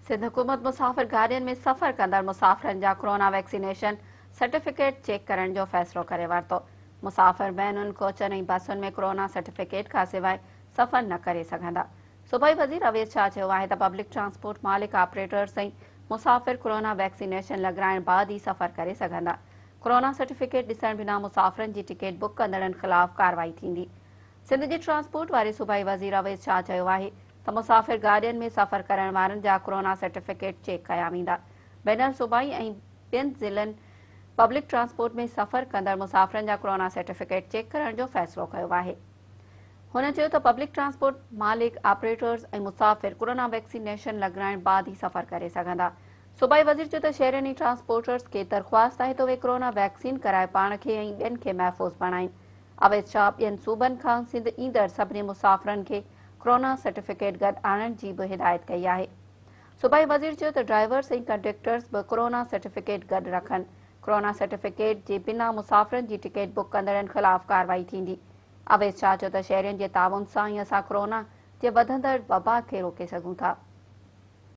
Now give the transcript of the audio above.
سنڌ حڪومت مسافر گاڏين ۾ سفر ڪندڙ مسافرن جا ڪورونا ويڪسينيشن سرٽيفڪيٽ چيڪ ڪرڻ جو فيصلو ڪري ورتو. مسافر وينن، ڪوچن ۽ بسن ۾ ڪورونا سرٽيفڪيٽ کانسواء سفر نه ڪري سگهندا. صوبائي وزير اويس شاهه چيو آهي ته پبلڪ ٽرانسپورٽ مالڪ، آپريٽرز ۽ مسافر ڪورونا ويڪسينيشن لڳرائڻ بعد ئي سفر ڪري سگهندا. ڪورونا سرٽيفڪيٽ ڏسڻ بنا مسافرن جي ٽڪيٽ بڪ ڪندڙن خلاف ڪارروائي ٿيندي. سنڌ جي ٽرانسپورٽ واري صوبائي وزير اويس شاهه چيو آهي ته مسافر گاڏين ۾ سفر ڪرڻ وارن جا ڪورونا سرٽيفڪيٽ چيڪ ڪيا ويندا. بين الصوبائي ۽ ٻين ضلعن پبلڪ ٽرانسپورٽ ۾ سفر ڪندڙ مسافرن جا ڪورونا سرٽيفڪيٽ چيڪ ڪرڻ جو فيصلو ڪيو آهي. هن چيو ته پبلڪ ٽرانسپورٽ مالڪ، آپريٽرز ۽ مسافر ڪورونا ويڪسينيشن لڳرائڻ بعد ئي سفر ڪري سگهندا. صوبائي وزير چيو ته شهرين ۽ ٽرانسپورٽرز کي درخواست آهي ته اهي ڪورونا ويڪسين ڪرائي پاڻ کي ۽ ٻين کي محفوظ بڻائين. اويس شاهه ٻين صوبن کان سنڌ ايندڙ سڀني مسافرن کي ڪورونا سرٽيفڪيٽ گڏ آڻڻ جي به هدايت ڪئي آهي. صوبائي وزير چيو ته ڊرائيورز ۽ ڪنڊيڪٽرز به ڪورونا سرٽيفڪيٽ گڏ رکن، ڪورونا سرٽيفڪيٽ جي بنا مسافرن جي ٽڪيٽ بڪ ڪندڙن خلاف ڪارروائي ٿيندي. اويس شاهه چيو ته شهرين جي تعاون سان ئي اسان ڪورونا جي وڌندڙ وبا کي روڪي سگهون ٿا.